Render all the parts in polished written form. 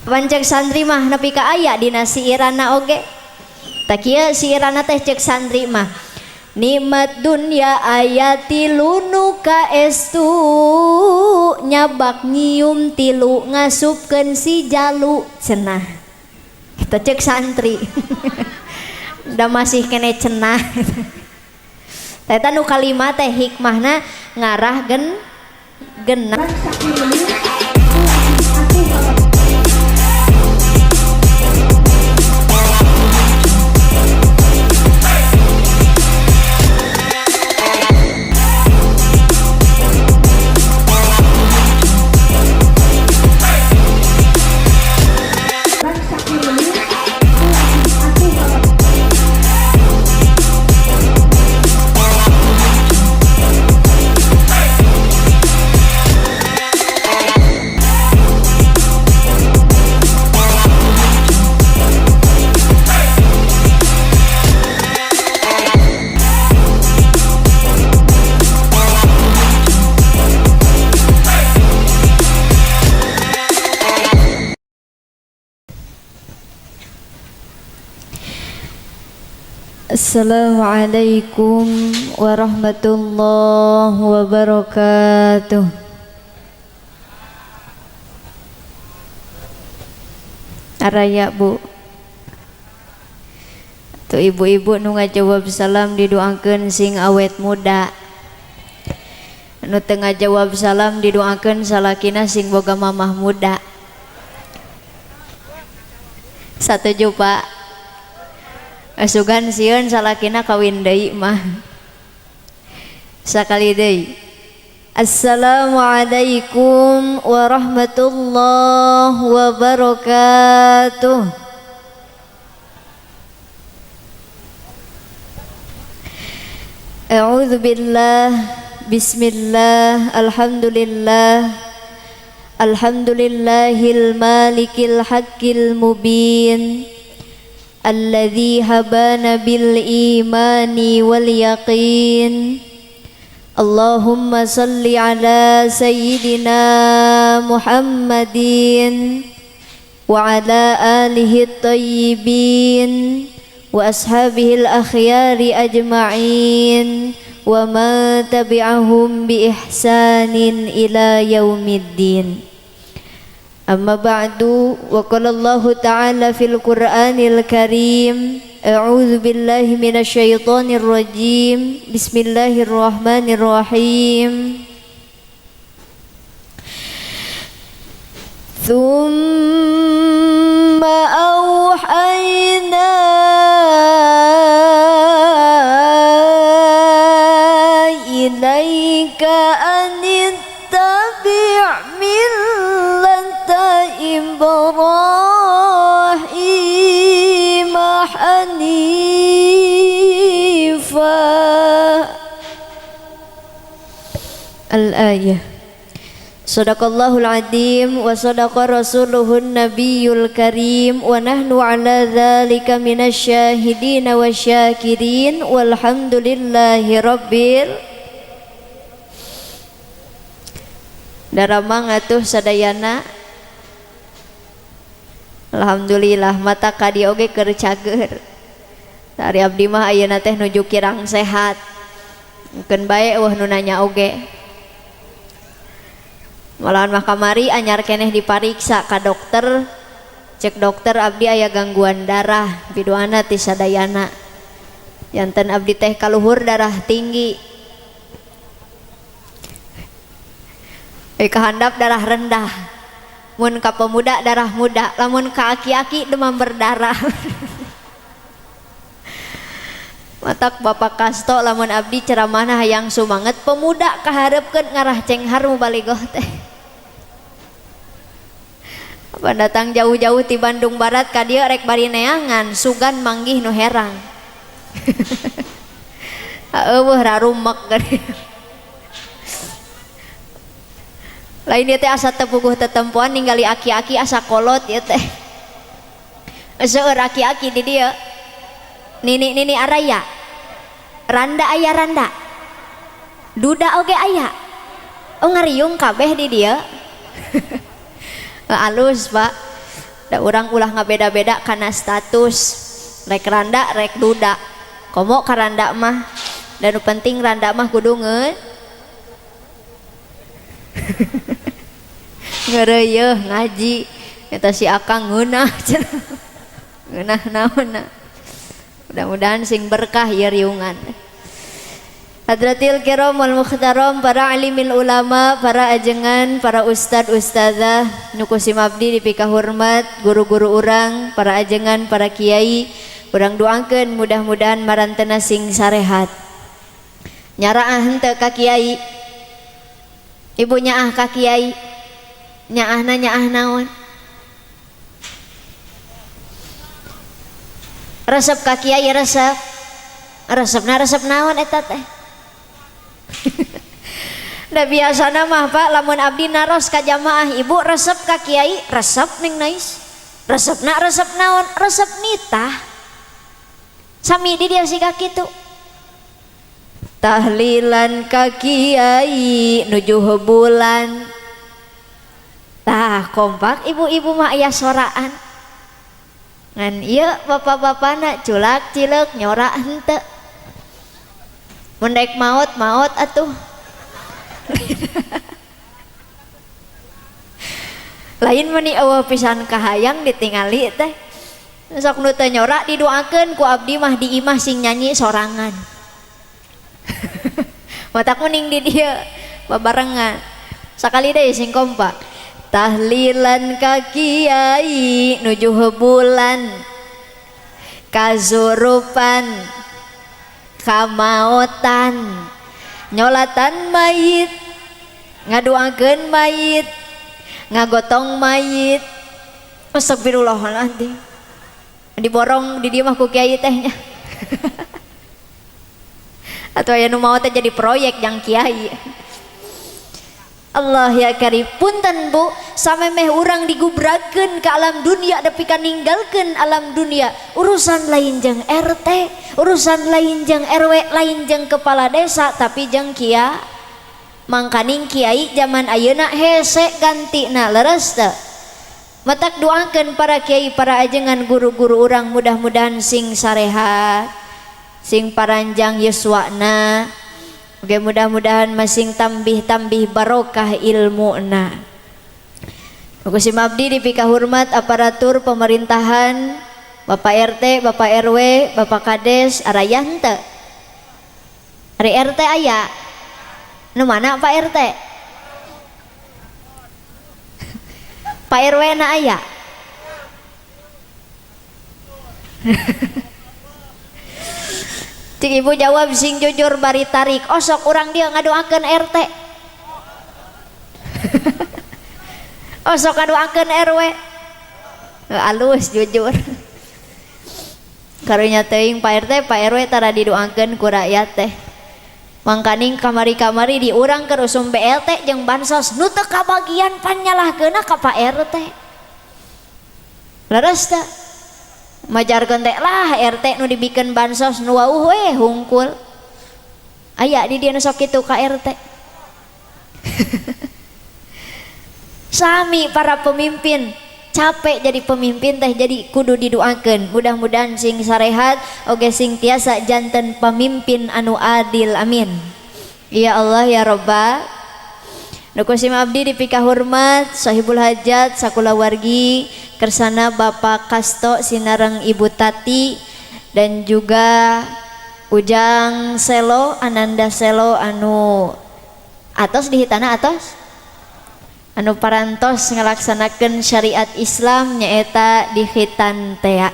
Pan cek santri mah nepi ka aya dina siirana oge. Tah kieu siirana teh cek santri mah. Nikmat dunya aya tilu nu kaestu nyabak nyium tilu ngasupkeun si jalu cenah. Eta cek santri. Da masih kene cenah. Eta nu kalima teh hikmahna ngarah genah. Assalamualaikum warahmatullahi wabarakatuh. Araya Bu. Tuh ibu-ibu nu ngajawab salam didoakeun sing awet muda. Nu teu ngajawab salam didoakeun salakina sing boga mamah muda. Satuju Pak. Asugan sieun salakina kawin deui mah. Sakali deui. Assalamualaikum warahmatullahi wabarakatuh. A'udzu billah, bismillah, alhamdulillah. Alhamdulillahil malikil haqqil mubin. Alladzi habana bil imani wal yaqin. Allahumma salli ala sayyidina Muhammadin wa ala alihi at-tayyibin wa ashabihi al-akhyari ajma'in wa man tabi'ahum bi ihsanin ila yaumiddin. Amma ba'du, wa qala Allahu ta'ala fil Qur'anil Karim, a'udzu billahi minasyaitonir rajim, bismillahirrahmanirrahim. Tsumma auhayna ilaika an ittabi' millata Ibrahim hanifa. Al-ayah. Sadaqallahul azim wa sadaqa rasuluhun nabiyul karim wa nahnu ala dzalika minasyahidin wasyakirin walhamdulillahi rabbil. Daramang atuh sadayana. Alhamdulillah mata kadi oge keur cager. Ari abdi mah ayeuna teh nuju kirang sehat. Mungkin bae eueuh nu nanya oge. Malahan mah kamari anyar keneh dipariksa ka dokter. Cek dokter abdi aya gangguan darah, piduana ti sadayana. Janten abdi teh kaluhur darah tinggi. Kahandap darah rendah. Mun ka pemuda darah muda, lamun ka aki-aki demam berdarah. Matak Bapak Kasto lamun abdi ceramahna hayang sumanget pemuda kaharepkeun ngarah cenghar mubaligoh teh. Apa datang jauh-jauh ti Bandung Barat ka dieu rek bari neangan sugan manggih nu herang. Eueuh rarumek geuning. Lain ieu teh asa teu puguh tetempoan ningali aki-aki asa kolot ieu teh. Seueur aki-aki di dieu. Nini-nini araya. Randa aya randa. Duda oge aya. Oh ngariung kabeh di dieu. Alus Pak. Da urang ulah ngabeda-beda kana status, rek randa rek duda. Komo ka randa mah, dan nu penting randa mah kudu ngeureuyeung ngaji. Eta si akang ngeunah cenah. Ngeunah naonna. Mudah-mudahan sing berkah ieu riungan. Hadratil kiram wal mukhtaram, para alimil ulama, para ajengan, para ustad ustazah, nu ku sim abdi dipika hormat, guru-guru urang, para ajengan, para kiai, urang doakeun mudah-mudahan marantena sing sarehat. Nyaraah henteu ka kiai? Ibu nyaah ka kiai? Nyaahna nyaah naon? Resep ka kiai resep. Resepna resep naon eta teh? Da biasana mah Pak, lamun abdi naros ka jamaah, ibu resep ka kiai, resep ning nais. Resepna resep naon? Resep nitah. Sami di dia siga kitu. Tahlilan ka kiai nuju bulan. Tah kompak ibu-ibu mah aya soraan. Ngan ieu bapak-bapana culak cileuk nyorak henteu. Mun daek maot maot atuh. Lain meni eueuh pisan kahayang ditingali teh. Sok nu teu nyorak didoakeun ku abdi mah di imah sing nyanyi sorangan. Matak mending di dieu babarengan. Sakali deui sing kompak. Tahlilan ka kiai nuju bulan, kazurupan, kamaotan, nyolatan mayit, ngadoakeun mayit, ngagotong mayit. Astagfirullahaladzim. Diborong di dieu mah ku kiai teh nya. Atau aya nu maot teh jadi proyek jang kiai. Allah ya karim. Punten Bu, samemeh urang digubrakeun ka alam dunia nepi ka ninggalkeun alam dunia, urusan lain jeung RT, urusan lain jeung RW, lain jeung kepala desa, tapi jeung kia. Mangkaning kiai zaman ayeuna hese gantina, leres teu? Matak doakeun para kiai, para ajengan, guru-guru urang mudah-mudahan sing sarehat, sing paranjang yuswana. Oke, mudah-mudahan masing tambih-tambih barokah ilmuna. Ku sim abdi dipika hormat aparatur pemerintahan, Bapak RT, Bapak RW, Bapak Kades, araya henteu? Ari RT aya? Nu mana Pak RT? Pak RW na aya? Cik ibu jawab sing jujur bari tarik. Osok urang dia ngadoakeun RT. Osok ngadoakeun RW. Alus jujur. Karunya teuing Pak RT, Pak RW tara didoakeun ku rakyat teh. Mangkaning kamari-kamari di urang keur usum BLT jeung bansos nu teu kabagian pan nyalahkeunna ka Pak RT. Leres teh? Majarkeun teh lah RT nu dibikeun bansos nu wauh we hungkul. Aya di dieu nu sok kitu ka RT. Sami para pemimpin capek jadi pemimpin teh, jadi kudu didoakeun mudah-mudahan sing sarehat oge sing tiasa janten pamimpin anu adil, amin ya Allah ya Rabbal. Nu ku sim abdi dipika hormat sahibul hajat sakulawargi kersana Bapak Kasto sinareng Ibu Tati dan juga Ujang Selo Ananda Selo anu atos dihitana atos anu parantos ngalaksanakeun syariat Islam nyaeta di khitan tea.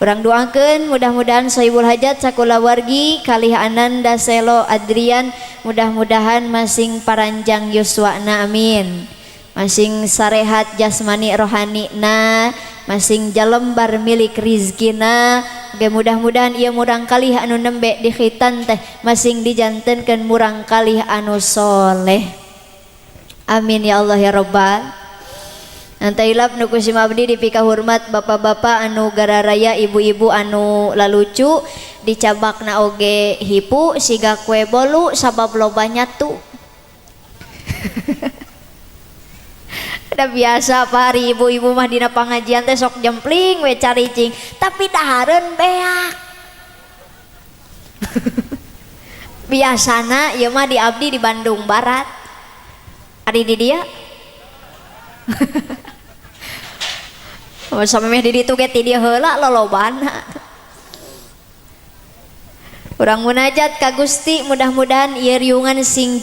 Urang doakeun mudah-mudahan sahibul hajat sakulawargi kalih Ananda Selo Adrian mudah-mudahan masing paranjang yuswana, amin. Masing sarehat jasmani rohani na, masing jalembar milik rizkina. Oke, mudah-mudahan ieu murang kalih anu nembe di khitan teh masing dijantenkeun murang kalih anu soleh. Amin ya Allah ya Rabbal. Nanti hilap nu ku sim abdi dipika hormat bapak-bapak anu gararaya, ibu-ibu anu lalucu dicabakna oge hipu siga kue bolu sabab loba nyatu. Udah biasa Pak, hari ibu-ibu mah dina pangajian teh sok jempling we caricing, tapi dahareun beak. Biasana ieu mah di abdi di Bandung Barat. Ari di dieu. Samemeh di ditu ge ti dieu heula lolobana. Urang munajat ka Gusti, mudah-mudahan ieu riungan sing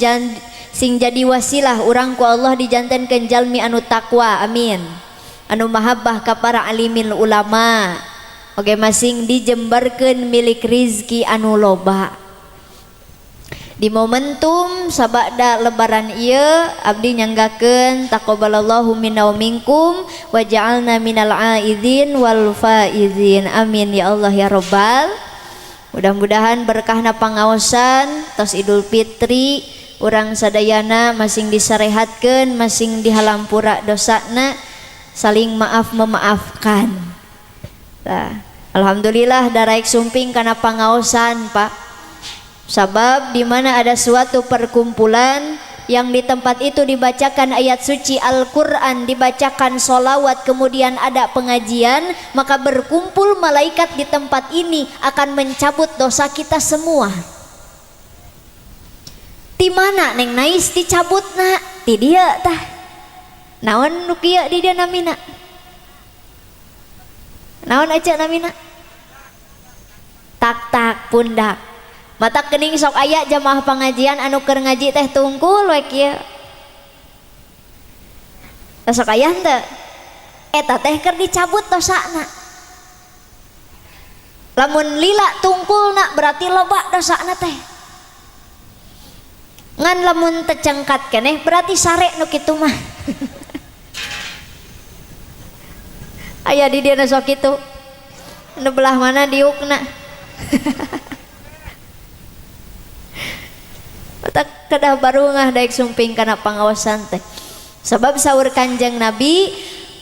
jadi wasilah urang ku Allah dijantenkeun jalmi anu takwa, amin. Anu mahabbah ka para alimil ulama. Oge masing dijembarkeun milik rizki anu loba. Di momentum sabada lebaran ieu abdi nyanggakeun taqabbalallahu minna wa minkum wa ja'alna minal aizin wal faizin, amin ya Allah ya rabbal. Mudah-mudahan berkahna pangaosan tos Idul Fitri urang sadayana masing disarehatkeun, masing dihalampura dosana, saling maaf memaafkan. Tah, alhamdulillah daraek sumping kana pangaosan Pak. Sabab di mana ada suatu perkumpulan yang di tempat itu dibacakan ayat suci Al-Quran, dibacakan solawat, kemudian ada pengajian, maka berkumpul malaikat di tempat ini akan mencabut dosa kita semua. Di mana neng nais dicabut na? Di dia tah. Naon nu kieu di dia namina? Naon aja namina? Tak tak pundak. Mata kening sok aya jamaah pengajian anu keur ngaji teh tungkul we kieu. Tah sok aya henteu? Eta teh keur dicabut dosana. Lamun lila tungkulna berarti loba dosana teh. Ngan lamun tecengkat keneh berarti sare nu kitu mah. Aya di dieu sok kitu. Nu belah mana diukna. Tak kedah barungah daek sumping kana pangaosan teh. Sebab saur Kanjeng Nabi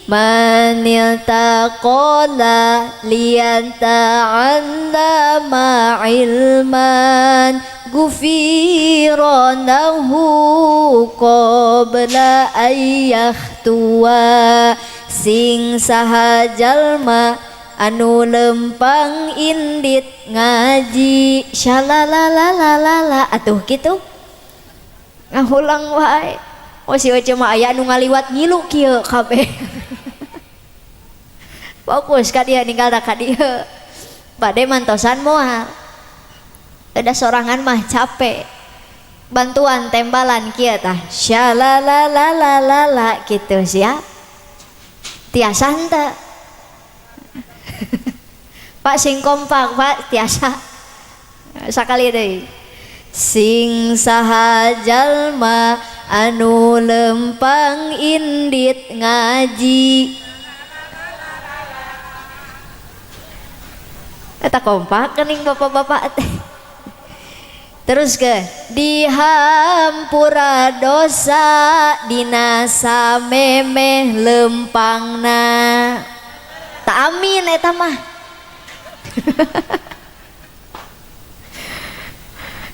manil taqala liyata'allama ilman ghufira lahu qabla ayyakhtuwa. Sing saha jalma anu lempang indit ngaji syalalalalalala atuh kitu ngahulang wae. Oh si Oce mah aya anu ngaliwat ngilu kieu kabeh. Fokus ka dieu ninggal ka dieu. Bade mantosan moal. Udah sorangan mah capek. Bantuan tembalan kieu tah syalalalalalala kitu sia. Tiasa henteu? Pak sing kompak Pak tiasa. Sakali deui. Sing saha jalma anu lempang indit ngaji. Eta kompak kening bapak-bapak teh. Terus ke dihampura dosa dina samemeh lempangna. Tak amin eta mah.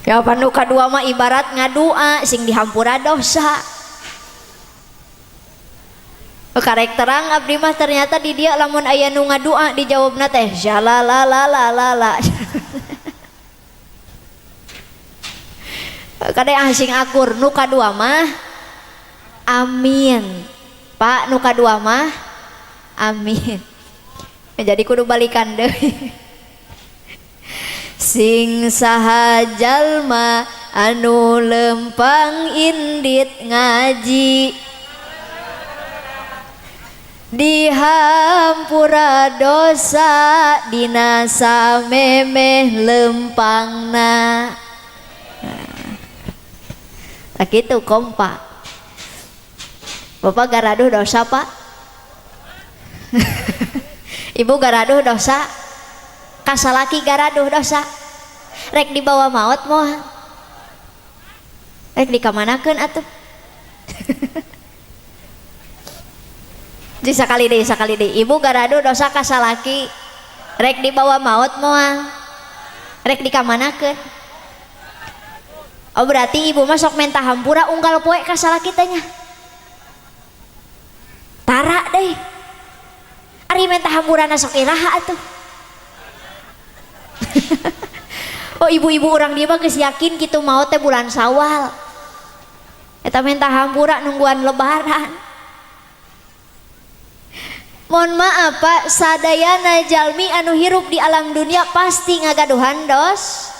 Ya panu kadua mah ibarat ngadua sing dihampura dosa. Karek terang abdi mah ternyata di dia lamun aya nu ngadua dijawabna teh shalalalalala. Kade asing akur nu kadua mah amin. Pak nu kadua mah amin. Jadi kudu balikan deui. Sing saha jalma anu lempang indit ngaji dihampura dosa dina samemeh lempangna. Nah, kitu kompak. Bapak garaduh dosa Pak? Ibu garaduh dosa? Kasalaki garaduh dosa? Rek dibawa maot moal? Rek dikamanakeun atuh? Jadi sakali deui ibu garaduh dosa kasalaki rek dibawa maot moal? Rek dikamanakeun? Oh berarti ibu mah sok menta hampura unggal poe ka salaki teh nya. euy. Ari menta hampurana sok iraha atuh. Oh ibu-ibu urang dieu mah geus yakin kitu maot teh bulan Sawal. Eta menta hampura nungguan lebaran. Mohon maaf Pak, sadayana jalmi anu hirup di alam dunia pasti ngagaduhan dos.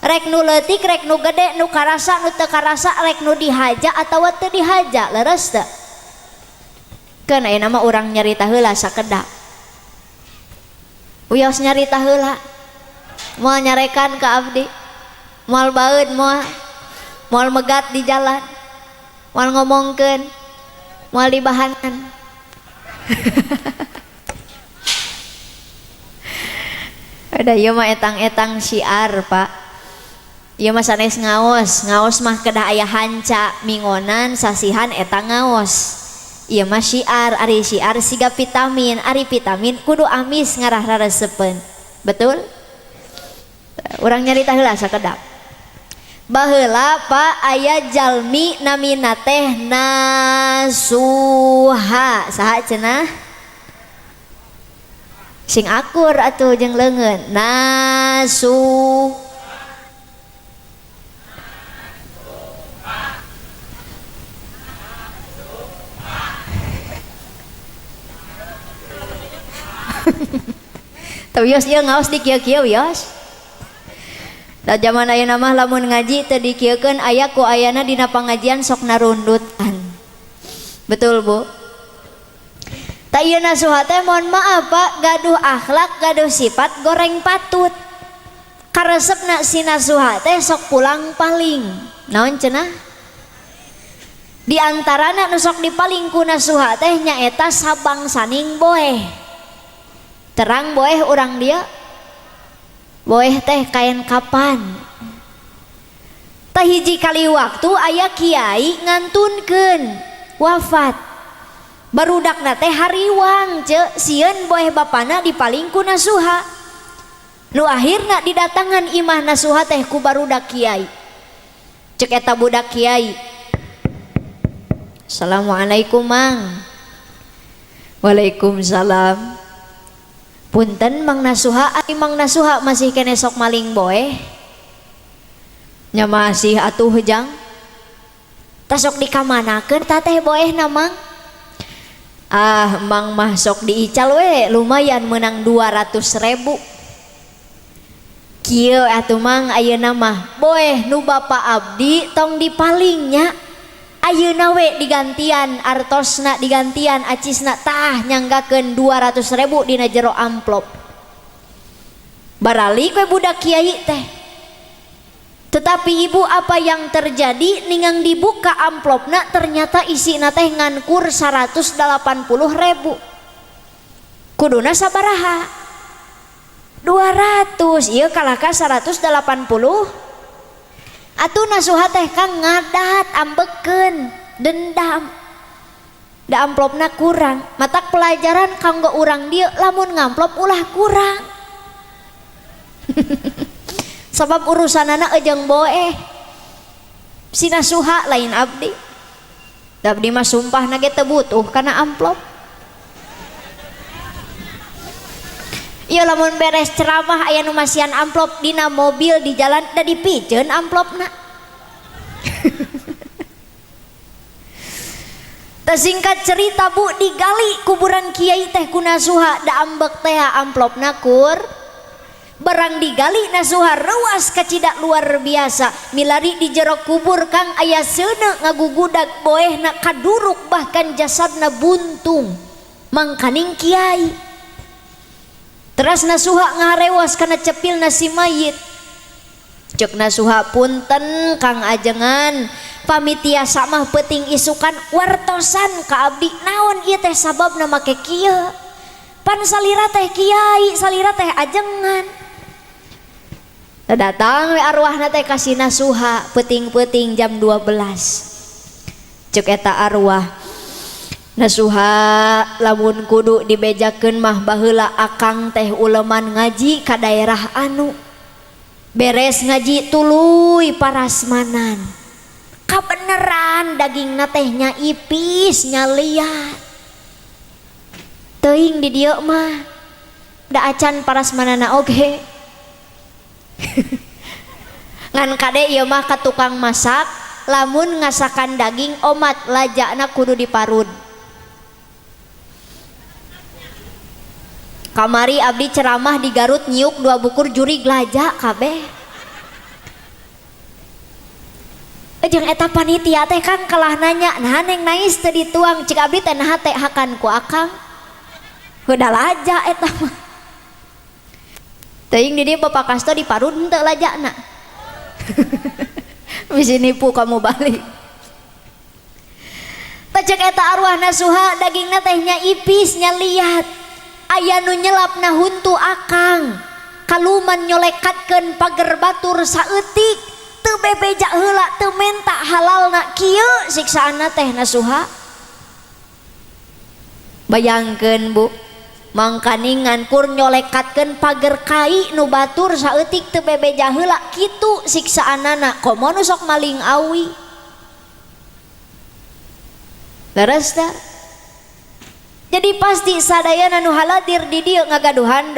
Rek nu leutik, rek nu gede, nu karasa, nu teu karasa, rek nu dihaja atawa teu dihaja, leres teu? Keun ayeuna mah urang nyarita heula sakedap. Wios nyarita heula. Moal nyarekan ka abdi. Moal baeud moal. Moal megat di jalan. Moal ngomongkeun. Moal dibahanan. Ada ieu mah etang-etang syiar Pak. Ieu mah sanes ngaos, ngaos mah kedah aya hanca mingonan sasihan eta ngaos. Ieu mah syiar, ari syiar siga vitamin, ari vitamin kudu amis ngarah raresepeun. Betul? Urang nyarita heula sakedap. Baheula Pak aya jalmi namina teh Nasuha. Saha cenah? Sing akur atuh jeung leungeun. Nasu. Teu wios ieu ngaos di kieu-kieu wios. Da zaman ayeuna mah lamun ngaji teu dikieukeun aya ku ayana dina pangajian sok narundutan. Betul Bu? Ta ieu Nasuha teh mohon maaf Pak, gaduh akhlak, gaduh sifat goreng patut. Karesepna si Nasuha teh sok pulang paling. Naon cenah? Di antarana nu sok dipaling ku Nasuha teh nyaeta sabangsaning boeh. Terang boeh urang dieu. Boeh teh kaen kapan. Tah hiji kali waktu aya kiai ngantunkeun wafat. Barudakna teh hariwang ce sieun boeh bapana dipaling ku Nasuha. Nu akhirna didatangan imah Nasuha teh ku barudak kiai. Cek eta budak kiai. Assalamualaikum Mang. Waalaikumsalam. Punten Mang Nasuha, ari Mang Nasuha masih kene sok maling boeh? Nya masih atuh jang. Tah sok dikamanakeun tah teh boehna Mang? Ah Mang mah sok diical we, lumayan menang 200.000. Kieu atuh Mang ayeuna mah boeh nu bapa abdi tong dipalingnya. Ayeuna we digantian artosna, digantian acisna, tah nyanggakeun 200.000 dina jero amplop. Baralik we budak kiai teh. Tetapi ibu apa yang terjadi ningang dibuka amplopna ternyata isina teh ngankur 180.000. Kuduna sabaraha? 200. Ieu kalahka 180. Atuh Nasuha teh kang ngadat ambekeun dendam. Da amplopna kurang. Matak pelajaran kanggo urang dieu lamun ngamplop ulah kurang. Sabab urusanana jeung boeh. Si Nasuha lain abdi. Da abdi mah sumpahna ge teu butuh kana amplop. Ieu lamun beres ceramah aya nu masihan amplop dina mobil di jalan da dipiceun amplopna. Tah singkat cerita Bu digali kuburan kiai teh ku Nasuha da ambek teh amplopna kur. Barang digali Nasuha reuas kacida luar biasa milari di jero kubur kang aya seuneu ngagugudag boehna kaduruk bahkan jasadna buntung mangkaning kiai. Teras Nasuha ngarewas kana cepilna si mayit. Cek Nasuha punten Kang Ajengan pamitiasa mah peuting isukan wartosan ka abdi naon ieu teh sababna make kieu. Pan salira teh kiai, salira teh ajengan. Datang we arwahna teh ka si Nasuha peuting-peuting jam 12. Cek eta arwah Nasuha lamun kudu dibejakeun mah baheula akang teh uleman ngaji ka daerah anu. Beres ngaji tuluy parasmanan. Kabeneran dagingna teh nya ipis nya liat. Teuing di dieu mah da acan parasmanana oge. Ngan kade ieu mah ka tukang masak lamun ngasakan daging omat lajana kudu diparud. Kamari abdi ceramah di Garut nyiuk 2 bukur jurig laja kabeh. Jeung eta panitia teh Kang kalah nanya, nah neng nais teu dituang cik abdi teh naha teh hakan ku akang. Udah laja eta mah. Teuing di dieu Bapak Kasto diparud henteu lajana. Bisi nipu kamu balik. Tah cek eta arwah nasuha dagingna teh nya ipis nya liat. Aya nu nyelapna huntu akang. Kaluman nyolekatkeun pager batur saeutik. Teu bebeja heula teu menta halalna kieu siksaanna teh nasuha. Bayangkeun Bu, mangkaningan kur nyolekatkeun pager kai nu batur saeutik teu bebeja heula kitu siksaanana komo nu sok maling awi. Leres teh? Jadi pasti sadayana nu haladir di dieu ngagaduhan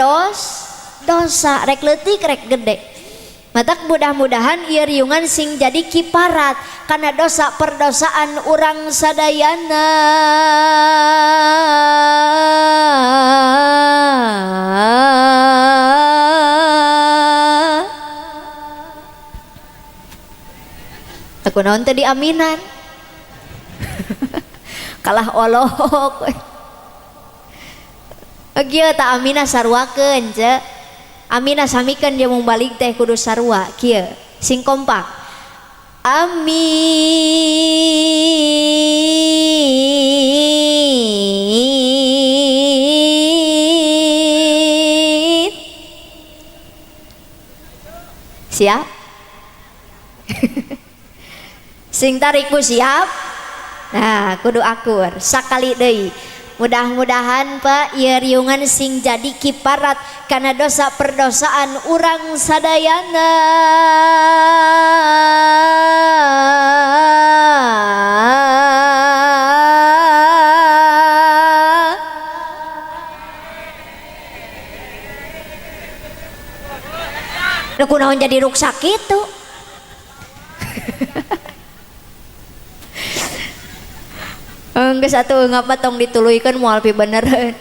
dosa rek leutik rek gede. Matak mudah-mudahan ieu riungan sing jadi kiparat kana dosa perdosaan urang sadayana. Aku naon teh diaminan. Kalah olok. Kieu ta amina sarwakeun ce. Amina samikeun dia mung balik teh kudu sarua kieu sing kompak. Amin. Siap? Sing tarik bu siap? Nah, kudu akur sakali deui. Mudah-mudahan Pak ieu riungan sing jadi kiparat kana dosa perdosaan urang sadayana. Nu kunaon jadi ruksak kitu? Geus atuh ngapa tong dituluykeun moal pi benereun.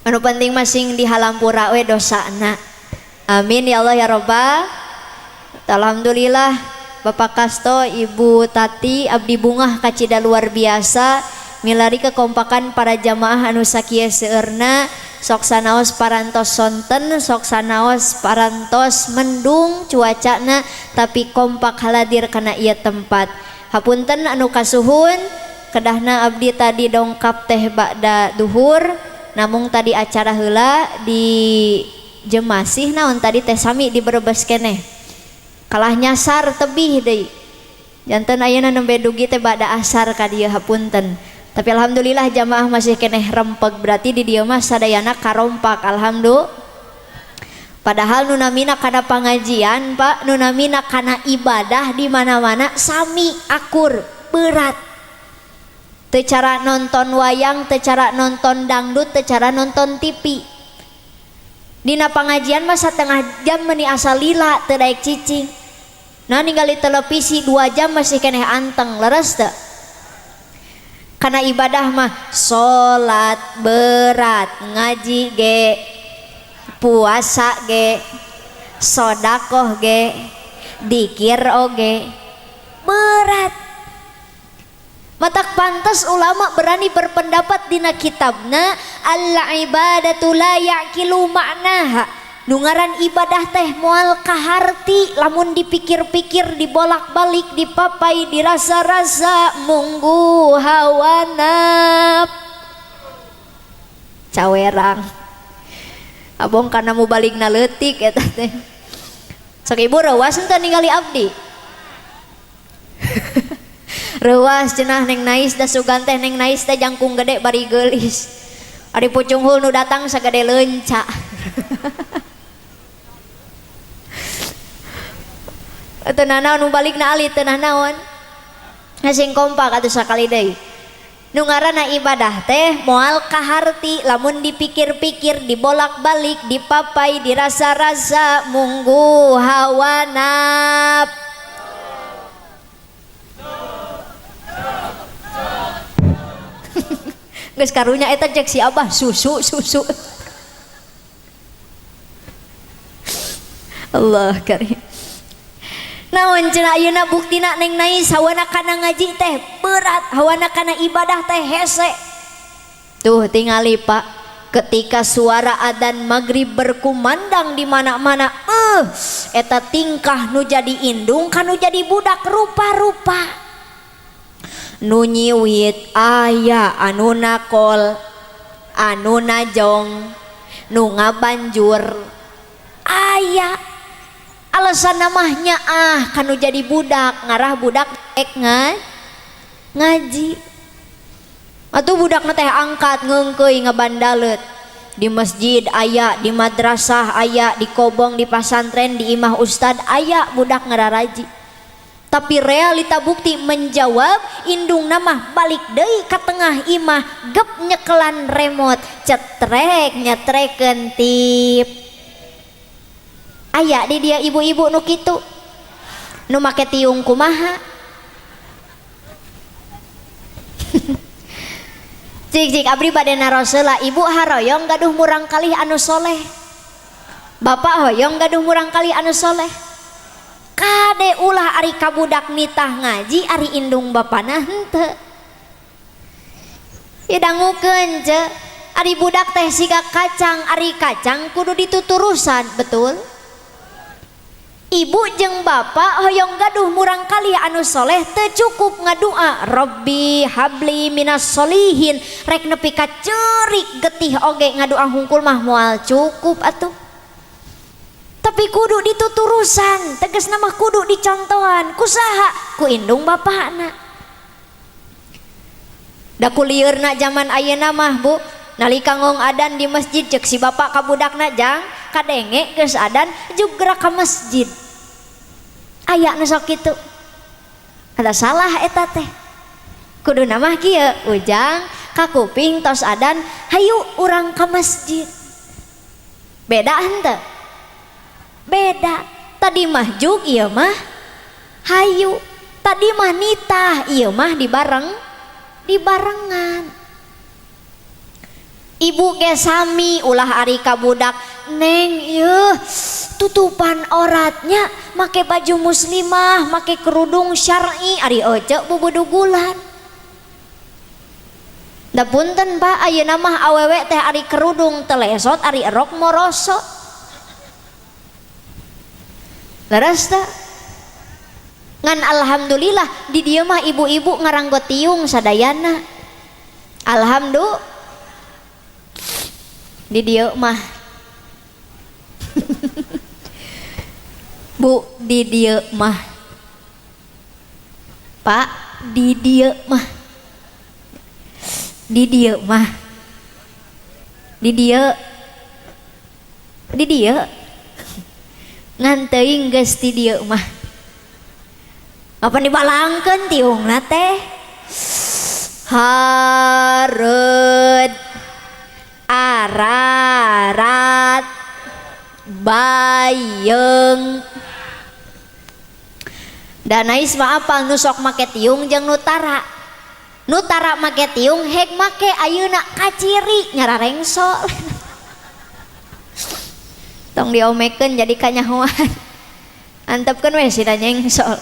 Anu penting mah sing dihalampura we dosana. Amin ya Allah ya Rabbal. Alhamdulillah Bapak Kasto, Ibu Tati, abdi bungah kacida luar biasa milari kekompakan para jamaah anu sakieu seueurna, sok sanaos parantos sonten, sok sanaos parantos mendung cuacana tapi kompak haladir kana ieu tempat. Hapunten anu kasuhun kedahna abdi tadi dongkap teh ba'da duhur namung tadi acara heula di Jemasih naon tadi teh sami di Brebes keneh kalah nyasar tebih deui janten ayeuna nembe dugi teh ba'da asar ka dieu hapunten tapi alhamdulillah jamaah masih keneh rempeg berarti di dieu mah sadayana karompak alhamdulillah. Padahal nu namina kana pangajian Pak, nu namina kana ibadah di mana-mana sami akur berat. Teu cara nonton wayang, teu cara nonton dangdut, teu cara nonton TV. Dina pangajian mah setengah jam meuni asa lila teu daek cicing. Nah ningali televisi 2 jam masih keneh anteng, leres teu? Kana ibadah mah salat berat, ngaji ge, puasa ge, sodakoh ge, dikir oge, berat. Matak pantas ulama berani berpendapat dina kitabna al ibadatu la yaqilu ma'naha. Nu ngaran ibadah teh moal kaharti lamun dipikir-pikir, dibolak-balik, dipapai, dirasa-rasa munggu hawanap. Cawerang. Abong kana mu balikna leutik eta teh. Sok ibu reuas henteu ningali abdi. Reuas cenah neng nais da sugan teh neng nais teh jangkung gede bari geulis. Ari pucunghul nu datang sagede leunca. Teu nanaon nu balikna alit teu nanaon. Sing kompak atuh sakali deui. Nu ngaranna ibadah teh moal kaharti lamun dipikir-pikir, dibolak-balik, dipapai, dirasa-rasa munggu hawa naf. Geus karunya eta cek si Abah susu susu. Allah karim. Naon cenah ayeuna buktina Neng Nais hawana kana ngaji teh berat, hawana kana ibadah teh hese. Tuh tingali Pak, ketika suara adzan maghrib berkumandang di mana-mana, eta tingkah nu jadi indung kanu jadi budak rupa-rupa. Nu nyiwit aya anu nakol, anu najong, nu ngabanjur aya. Alasan namanya ah kanu jadi budak ngarah budak ek ngaji atuh budak teh angkat ngeungkeuy ngabandalet di masjid aya, di madrasah aya, di kobong, di pasantren, di imah ustad aya budak ngararaji. Tapi realita bukti menjawab indung namah balik deui ka tengah imah gep nyekelan remote cetrek nyetrekeun tip. Aya di dia ibu-ibu nu kitu nu make tiung kumaha. Cik cik abdi bade naros heula, ibu haroyong gaduh murang kalih anu soleh, bapak hoyong gaduh murang kalih anu soleh. Kade ulah ari kabudak nitah ngaji ari indung bapana henteu. Dangukeun ce ari budak teh siga kacang, ari kacang kudu dituturusan, betul? Ibu jeung bapak hoyong gaduh murang kalih anu soleh teu cukup ngadua Robbi habli minas solihin, rek nepi ka ceurik getih oge ngadua hungkul mah moal cukup atuh. Tapi kudu dituturusan, tegasna mah kudu dicontohan ku saha? Ku indung bapakna. Da kulieurna zaman ayeuna mah Bu, nalika ngong adan di masjid cek si bapak ka budakna jang kadenge geus adan juk gerak ka masjid. Aya nu sok kitu. Ada salah eta teh. Kuduna mah kieu, ujang ka kuping tos adan hayu urang ka masjid. Beda henteu? Beda. Tadi mah juk ieu mah hayu. Tadi mah nitah ieu mah dibareng dibarengan. Ibu ge sami ulah ari ka budak neng ieu tutupan oratnya make baju muslimah make kerudung syar'i ari ece bubudugulan. Da punten Pak, ayeuna mah awewe teh ari kerudung telesot ari rok morosot. Leres teh? Ngan alhamdulillah di dieu mah ibu-ibu ngaranggo tiung sadayana. Alhamdulillah di dieu mah. Bu di dieu mah. Pak di dieu mah. Di dieu mah. Di dieu. Di dieu. Ngan teuing geus di dieu mah. Apa dibalangkeun tiungna teh? Hareud ararat bayeng. Danais mah apal nu sok make tiung jeung nu tara. Nu tara make tiung hek make ayeuna kaciri nyararengsol. Tong diomekeun jadi kanyahoan. Antepkeun we sina nyengsol.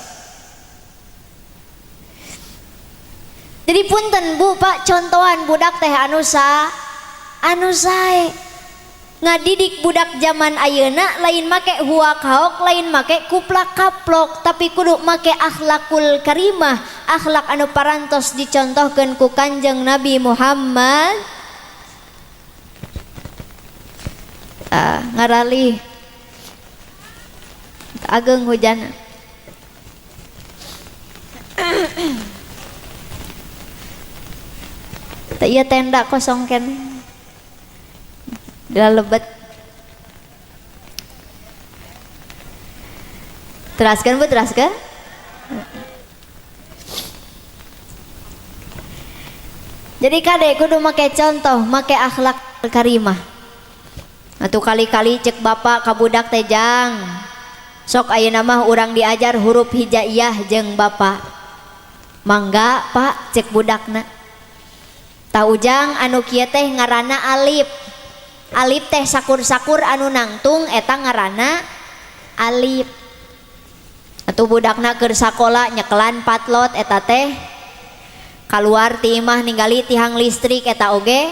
Jadi punten Bu Pak, contohan budak teh anu anu sae. Ngadidik budak zaman ayeuna lain make huak haok, lain make kuplak kaplok, tapi kudu make akhlakul karimah, akhlak anu parantos dicontohkeun ku Kanjeng Nabi Muhammad. Ngaralih ageng hujan. Teu ieu tenda kosong keneh. Lebet. Teraskan Bu, teraskan. Jadi kade kudu make contoh, make akhlak karimah. Atuh kali-kali cek bapak ka budak teh jang. Sok ayeuna mah urang diajar huruf hijaiyah jeung bapak. Mangga pak cek budakna. Tah ujang anu kieu teh ngaranna alif. Alif teh sakur-sakur anu nangtung eta ngaranna alif. Atuh budakna keur sakola nyekelan patlot eta teh kaluar ti imah ningali tihang listrik eta oge.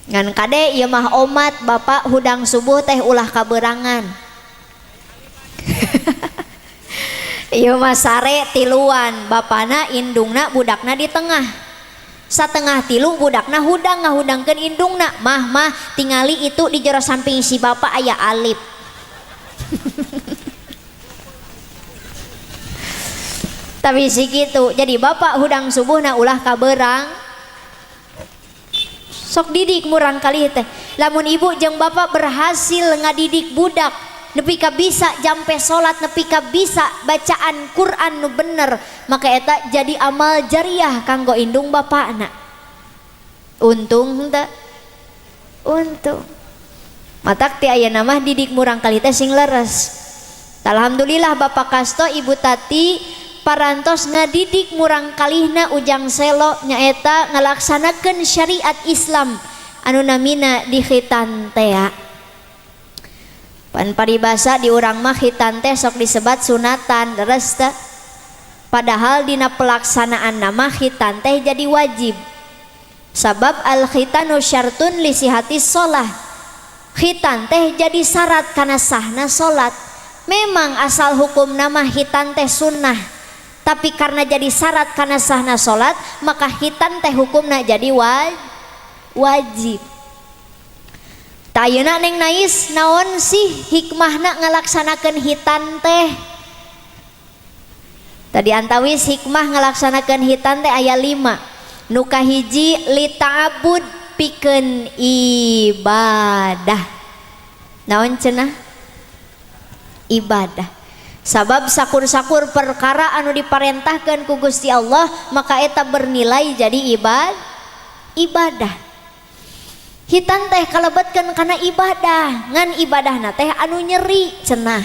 Ngan kade ieu mah omat bapak hudang subuh teh ulah kaberangan. Ieu mah sare tiluan, bapana indungna budakna di tengah. Satengah tilu budakna hudang ngahudangkeun indungna. Mah mah tingali itu di jero samping si bapak aya alif. Tapi si kitu, jadi bapak hudang subuhna ulah kaberang. Sok didik murang kali teh. Lamun ibu jeung bapak berhasil ngadidik budak nepi ka bisa jampe salat, nepi ka bisa bacaan Quran nu bener, maka eta jadi amal jariah kanggo indung bapakna. Untung henteu? Untung. Matak ti ayeuna mah didik murang kali teh sing leres. Alhamdulillah Bapak Kasto Ibu Tati parantos ngadidik murang kalihna Ujang Selo nyaeta ngalaksanakeun syariat Islam anu namina di khitan tea. Pan paribasa di urang mah khitan teh sok disebat sunatan leres teh. Padahal dina pelaksanaan nama khitan teh jadi wajib. Sabab al khitanu syartun li sihati sholah. Khitan teh jadi syarat kana sahna salat. Memang asal hukum nama khitan teh sunnah, tapi karena jadi syarat kana sahna salat, maka khitan teh hukumna jadi wajib. Tayuna neng nais naon sih hikmahna ngalaksanakeun khitan teh? Tadi antawis hikmah ngalaksanakeun khitan teh aya 5. Nu kahiji li ta'abbud pikeun ibadah. Naon cenah? Ibadah. Sabab sakur-sakur perkara anu diparentahkeun ku Gusti Allah maka eta bernilai jadi ibadah. Hitan teh kalebetkeun kana ibadah, ngan ibadahna teh anu nyeri cenah.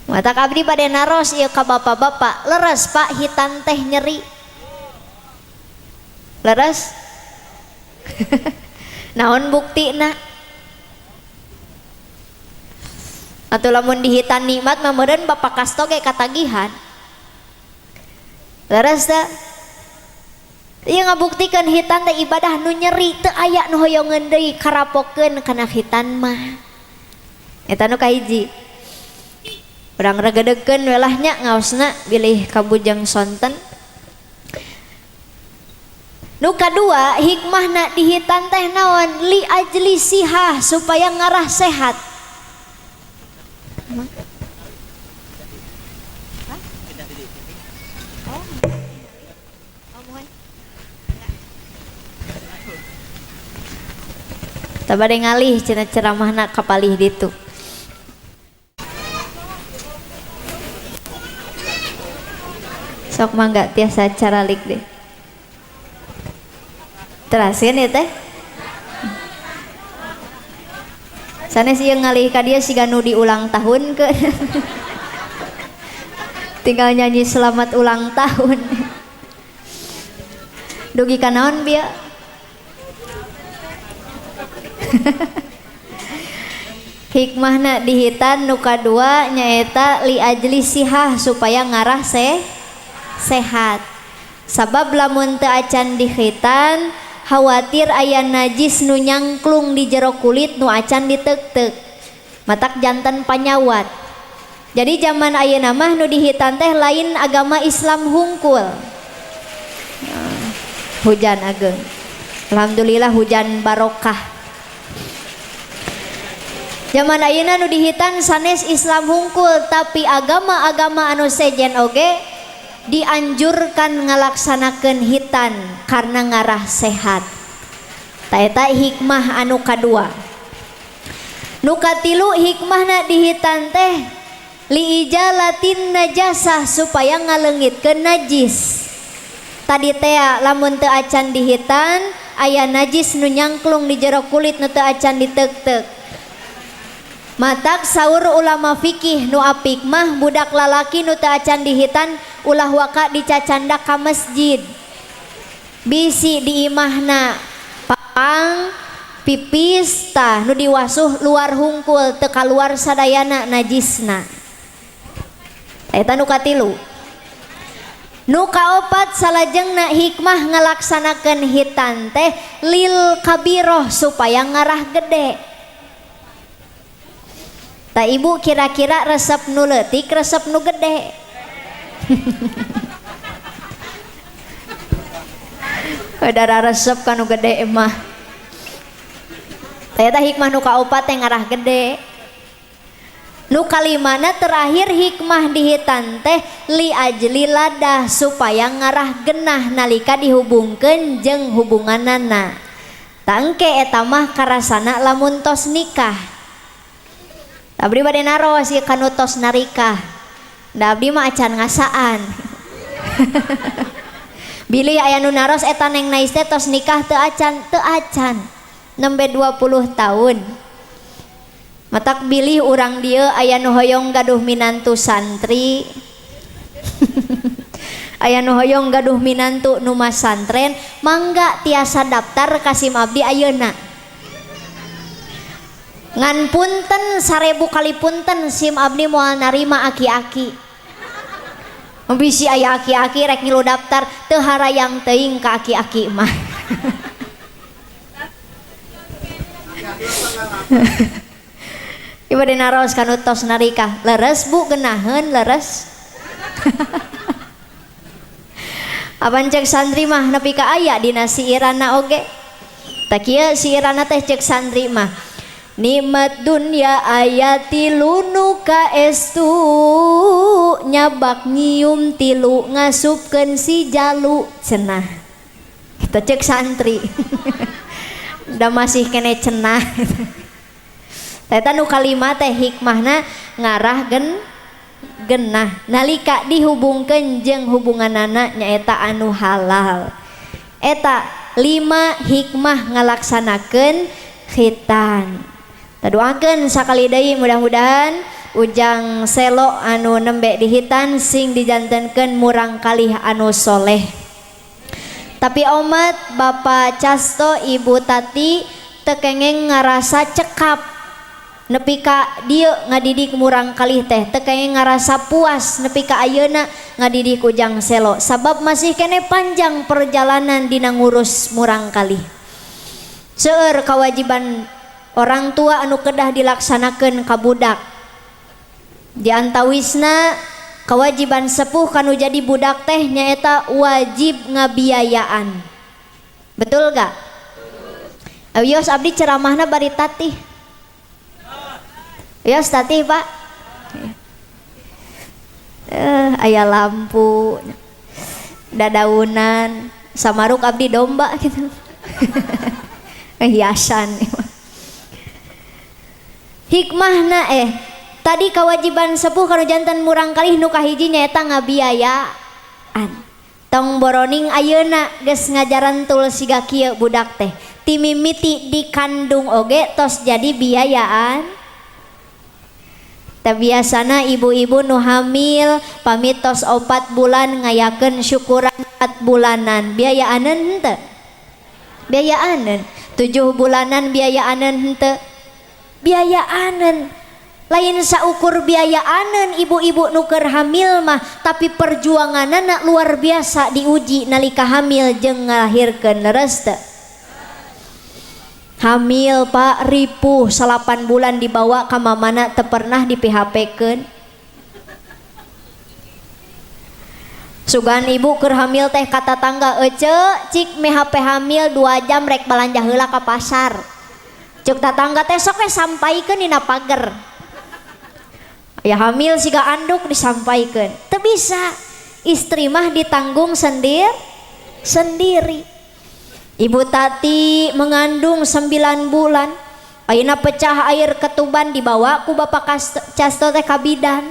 Matak abdi bade naros ieu ka bapak-bapak, leres Pak hitan teh nyeri? Leres? Naon buktina? Atau lamun dihitan nikmat mah meureun Bapak Kasto ge katagihan. Leres teh? Ieu ngabuktikeun hitan teh ibadah nu nyeri, teu aya nu hoyongeun deui karapokeun kana hitan mah. Eta nu kahiji. Urang regedekeun we lah nya ngaosna bilih kabujeng sonten. Nu kadua hikmahna dihitan teh naon? Li ajli sihah, supaya ngarah sehat. Tabade ngalih cenah ceramahna kapalih ditu. Sok mangga tiasa caralik deh. Terasin ya teh. Sanes ieu ngalih ka dieu siga nu di ulang tahun ke. Tinggal nyanyi selamat ulang tahun. Dugi ka naon bieu? Hikmahna dihitan nu kadua nyaeta li ajli sihah, supaya ngarah sehat. Sabab lamun teu acan dihitan khawatir aya najis nu nyangklung di jero kulit nu acan ditektek, matak jantan panyawat. Jadi zaman ayeuna mah nu dihitan teh lain agama Islam hungkul. Hujan ageng, alhamdulillah hujan barokah. Zaman ayeuna nu dihitan sanes Islam hungkul, tapi agama-agama anu sejen oge dianjurkan ngalaksanakeun hitan karena ngarah sehat. Ta eta hikmah anu kadua. Nu katilu hikmahna dihitan teh li ijalatin najasah, supaya ngaleungitkeun najis. Tadi teh lamun teu acan dihitan aya najis nu nyangklung di jero kulit nu teu acan diteukteuk. Matak saur ulama fikih nu apik mah budak lalaki nu teu acan dihitan ulah waka dicacandak ka masjid. Bisi di imahna pang pipis tah nu diwasuh luar hungkul teu kaluar sadayana najisna. Eta nu katilu. Nu kaopat salajengna hikmah ngalaksanakeun hitan teh lil kabiroh supaya ngarah gede. Ta ibu kira-kira resep nu leutik resep nu gede. Darah resep kanu gede mah. Eta hikmah nu kaopat teh ngarah gede. Nu kalimana terakhir hikmah dihitan teh li ajli ladah supaya ngarah genah nalika dihubungkeun jeung hubunganana. Tangke eta mah karasana lamun tos nikah. Abdi bade naros ieu kanu tos narikah. Da abdi mah acan ngasaan. Bilih aya nu naros eta Neng Nais teh tos nikah teu acan, teu acan. Nembe 20 tahun. Matak bilih urang dieu aya nu hoyong gaduh minantu santri. Aya nu hoyong gaduh minantu nu masantren, mangga tiasa daftar ka SIM abdi ayeuna. Ngan punten 1000 kali punten SIM abdi moal narima aki-aki. Bisi aya aki-aki rek ngilu daftar teu harayang teuing ka aki-aki mah. Ieu bade naros kanu tos narikah. Leres Bu geunaheun leres. Apan cek santri mah nepi ka aya dina siirana oge. Tah kieu siirana teh cek santri mah. Nikmat dunya aya tilu nu kaestu nyabak nyium tilu ngasupkeun si jalu cenah. Kita cek santri. Da masih kene cenah. Eta nu kalima teh hikmahna ngarah genah nalika dihubungkeun jeung hubunganana nyaeta anu halal. Eta 5 hikmah ngalaksanakeun khitan. Tadoakeun sakali deui mudah-mudahan Ujang Selo anu nembe dihitan sing dijantenkeun murang kalih anu soleh. Tapi omat Bapak Casto Ibu Tati tekengeng ngarasa cekap nepi ka dieu ngadidik murang kalih teh tekengeng ngarasa puas nepi ka ayeuna ngadidik Ujang Selo sabab masih kene panjang perjalanan dina ngurus murang kalih. Seueur kewajiban orang tua anu kedah dilaksanakeun ka budak. Di antawisna kewajiban sepuh kanu jadi budak teh nyaeta wajib ngabiayaan. Betul gak? Awios abdi ceramahna bari tatih. Awios tatih Pak. Aya lampu, dadaunan, samaruk abdi domba gitu. Hiasan. Hikmahna tadi kewajiban sepuh kanu janten murang kalih nu kahiji nyaeta ngabiayaan. Tong boroning ayeuna geus ngajaran tul siga kieu budak teh. Ti mimiti dikandung oge tos jadi biayaan. Teh biasana ibu-ibu nu hamil pamit tos 4 bulan ngayakeun syukuran 4 bulanan, biayaaneun henteu? Biayaaneun. 7 bulanan biayaaneun henteu? Biayaaneun. Lain saukur biayaaneun ibu-ibu nu keur hamil mah, tapi perjuanganana luar biasa diuji nalika hamil jeung ngalahirkeun, leres teu? Hamil Pak ripuh 8 bulan dibawa ka mamana teu pernah di PHP-keun. Sugan ibu keur hamil teh ka tatangga ece cik MHP hamil 2 jam rek balanja heula ka pasar. Cek tatangga teh sok we sampaikeun dina pager. Ya hamil siga anduk disampaikeun. Teu bisa. Istri mah ditanggung sendiri. Ibu Tati mengandung 9 bulan. Ayeuna pecah air ketuban dibawa ku Bapak Casto teh ka bidan.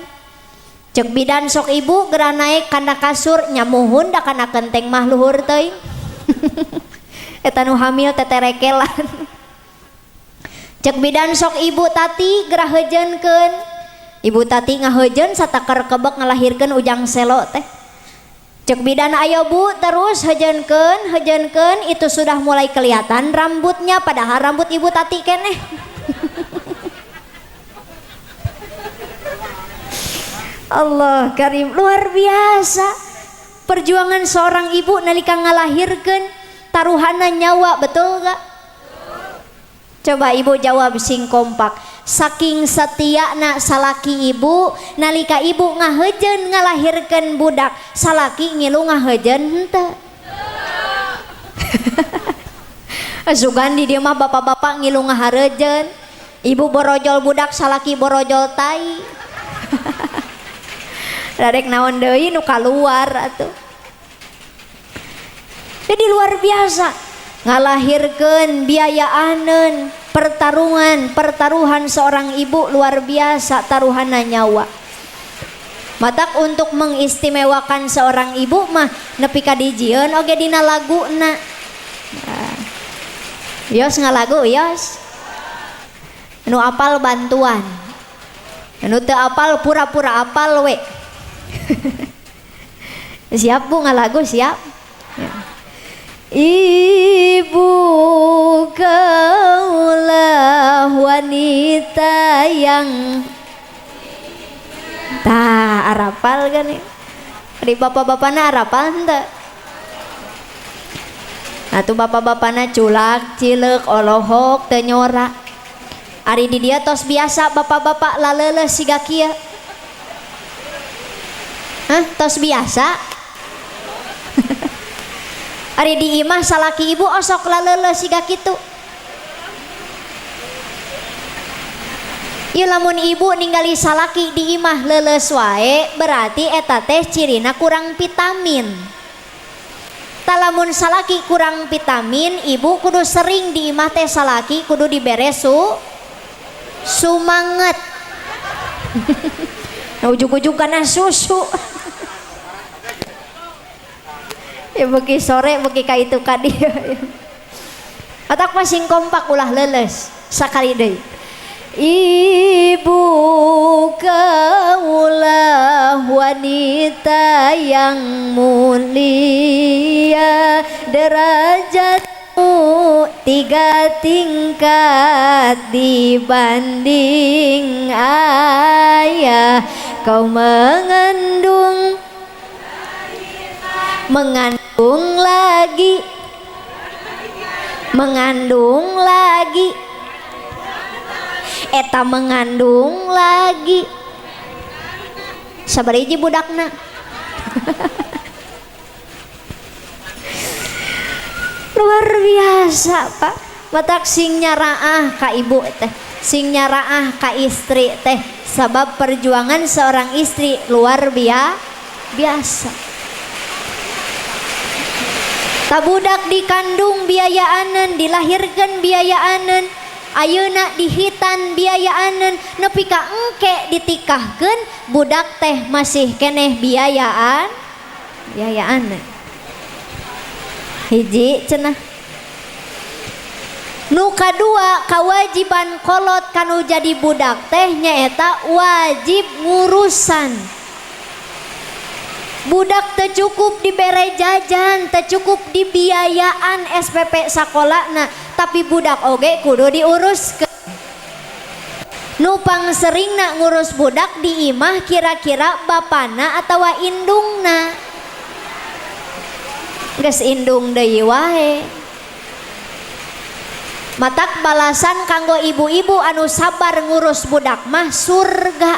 Cek bidan sok ibu geura naek kana kasur nyamuhun da kana kenteng mah luhur teuing. Eta nu hamil teterekelan. Cek bidan sok ibu Tati gerah heujeunkeun. Ibu Tati ngaheujeun sataker kebek ngalahirkeun ujang selo teh. Cek bidan ayo bu terus heujeunkeun heujeunkeun, itu sudah mulai kelihatan rambutnya padahal rambut ibu Tati keneh. Allah karim, luar biasa perjuangan seorang ibu nalika ngalahirkeun, taruhana nyawa, betul gak? Coba ibu jawab sing kompak. Saking setiana salaki ibu nalika ibu ngaheujeun ngalahirkeun budak, salaki ngilu ngaheujeun henteu. Sugan di dieu mah bapak-bapak ngilu ngahareujeun, ibu borojol budak, salaki borojol tai. Rarek naon deui nu kaluar atuh. Jadi luar biasa ngalahirkeun biayaaneun, pertarungan, pertaruhan seorang ibu luar biasa taruhanna nyawa. Matak untuk mengistimewakan seorang ibu mah nepi ka dijieun oge dina laguna. Nah. Yos ngalagu yos. Nu apal bantuan. Nu teu apal pura-pura apal we. Siap bu ngalagu siap. Ya. Ibu kaulah wanita yang tah arapal kan ya. Di bapak-bapana arapal henteu. Atuh bapak-bapana culak cileuk olohok teu nyora. Ari di dieu tos biasa bapak-bapak laleuleus siga kieu. Hah, tos biasa? Ari di imah salaki ibu osok laleuleus siga kitu. Ieu lamun ibu ningali salaki di imah leuleus wae berarti eta teh cirina kurang vitamin. Tah lamun salaki kurang vitamin, ibu kudu sering di imah teh salaki kudu dibere sumanget. Nah, ujug-ujug kana susu. Ya beki sore beki ka itu ka dieu. Atak masing kompak ulah leuleus sakali deui. Ibu kaulah wanita yang mulia, derajatmu 3 tingkat dibanding ayah. Kau mengandung, mengandung lagi, mengandung lagi, eta mengandung lagi. Sabar hiji budakna. Luar biasa pak. Matak sing nyaraah ka ibu teh, sing nyaraah ka istri teh, sabab perjuangan seorang istri luar biasa. Tabudak dikandung biayaaneun, dilahirkeun biayaaneun, ayeuna dihitan biayaaneun, nepi ka engke ditikahkeun budak teh masih keneh biayaan, biayaaneun. Hiji cenah. Nu kadua kawajiban kolot kanu jadi budak teh nyaeta wajib ngurusan. Budak teu cukup dibere jajan, teu cukup dibiayaan SPP sakolana, tapi budak oge kudu diuruskeun. Nu pangseringna ngurus budak di imah kira-kira bapana atawa indungna. Geus indung deui wae. Matak balasan kanggo ibu-ibu anu sabar ngurus budak mah surga.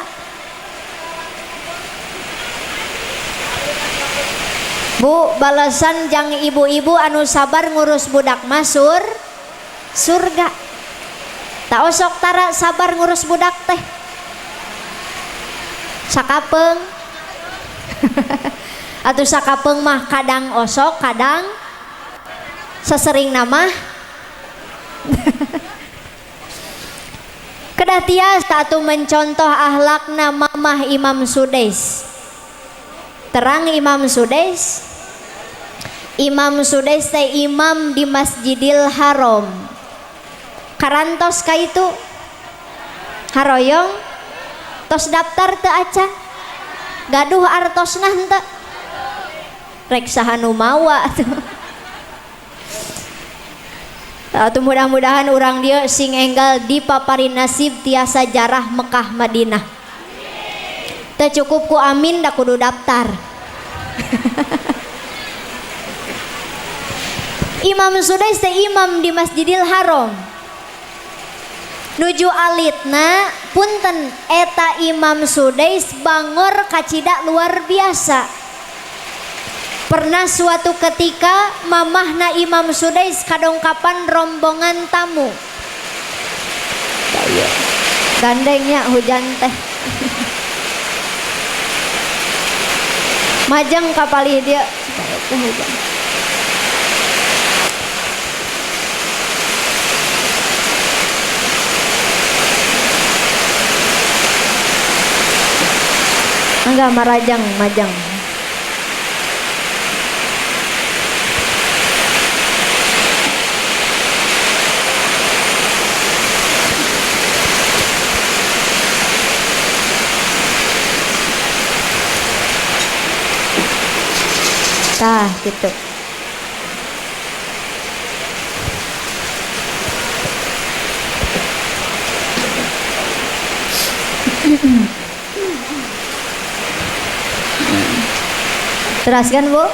Bu, balasan jang ibu-ibu anu sabar ngurus budak mah surga. Tak osok tara sabar ngurus budak teh. Sakapeung. Atuh sakapeung mah kadang osok, kadang sesering nama. Kedah tiasa atuh mencontoh ahlakna mamah Imam Sudais. Terang Imam Sudais. Imam Sudais teh imam di Masjidil Haram. Karantos ka itu? Haroyong? Tos daftar teu acan? Gaduh artosna henteu? Rek saha nu mawa atuh. Atuh mudah-mudahan urang dieu sing enggal dipaparin nasib tiasa jarah Mekah Madinah. Teu cukup ku amin da kudu daftar. Imam Sudais teh imam di Masjidil Haram. Nuju alitna punten eta Imam Sudais bangor kacida luar biasa. Pernah suatu ketika mamahna Imam Sudais kadongkapan rombongan tamu. Gandengnya hujan teh. Majeng kapalih dia hujan. Enggak marajang, majang. Tah gitu. Teraskan Bu.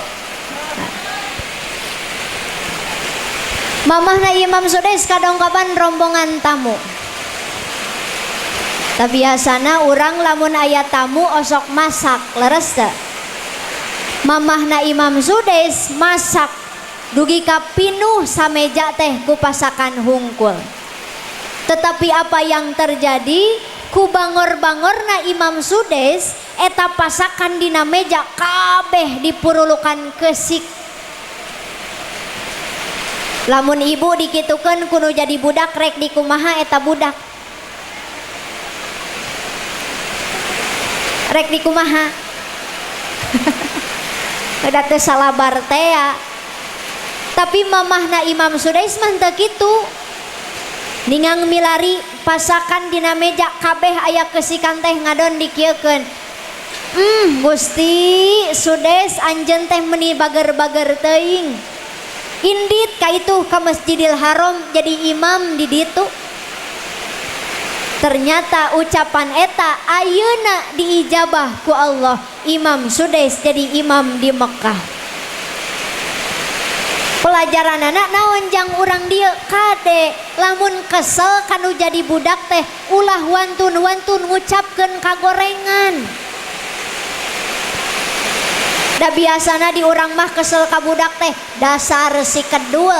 Mamahna Imam Sudais kadongkapan rombongan tamu. Tapi biasana urang lamun aya tamu osok masak, leres teu? Mamahna Imam Sudais masak dugi ka pinuh sameja teh ku pasakan hungkul. Tetapi apa yang terjadi? Ku bangor-bangorna Imam Sudais eta pasakan dina meja kabeh dipurulukan kesik. Lamun ibu dikitukeun kudu jadi budak rek dikumaha eta budak. Rek dikumaha? Udah teu salabar tea. Tapi mamahna Imam Sudais mah teu kitu. Ningang milari pasakan dina meja kabeh aya kesikan teh ngadon dikieukeun. Gusti Sudais anjeun teh meuni bager-bager teuing. Indit ka itu ka Masjidil Haram jadi imam di ditu. Ternyata ucapan eta ayeuna diijabah ku Allah. Imam Sudais jadi imam di Mekah. Pelajaran anak naon jang urang dieu kade lamun kesel kanu jadi budak teh ulah wantun-wantun ngucapkeun kagorengan. Da biasana di urang mah kesel ka budak teh dasar si kedul.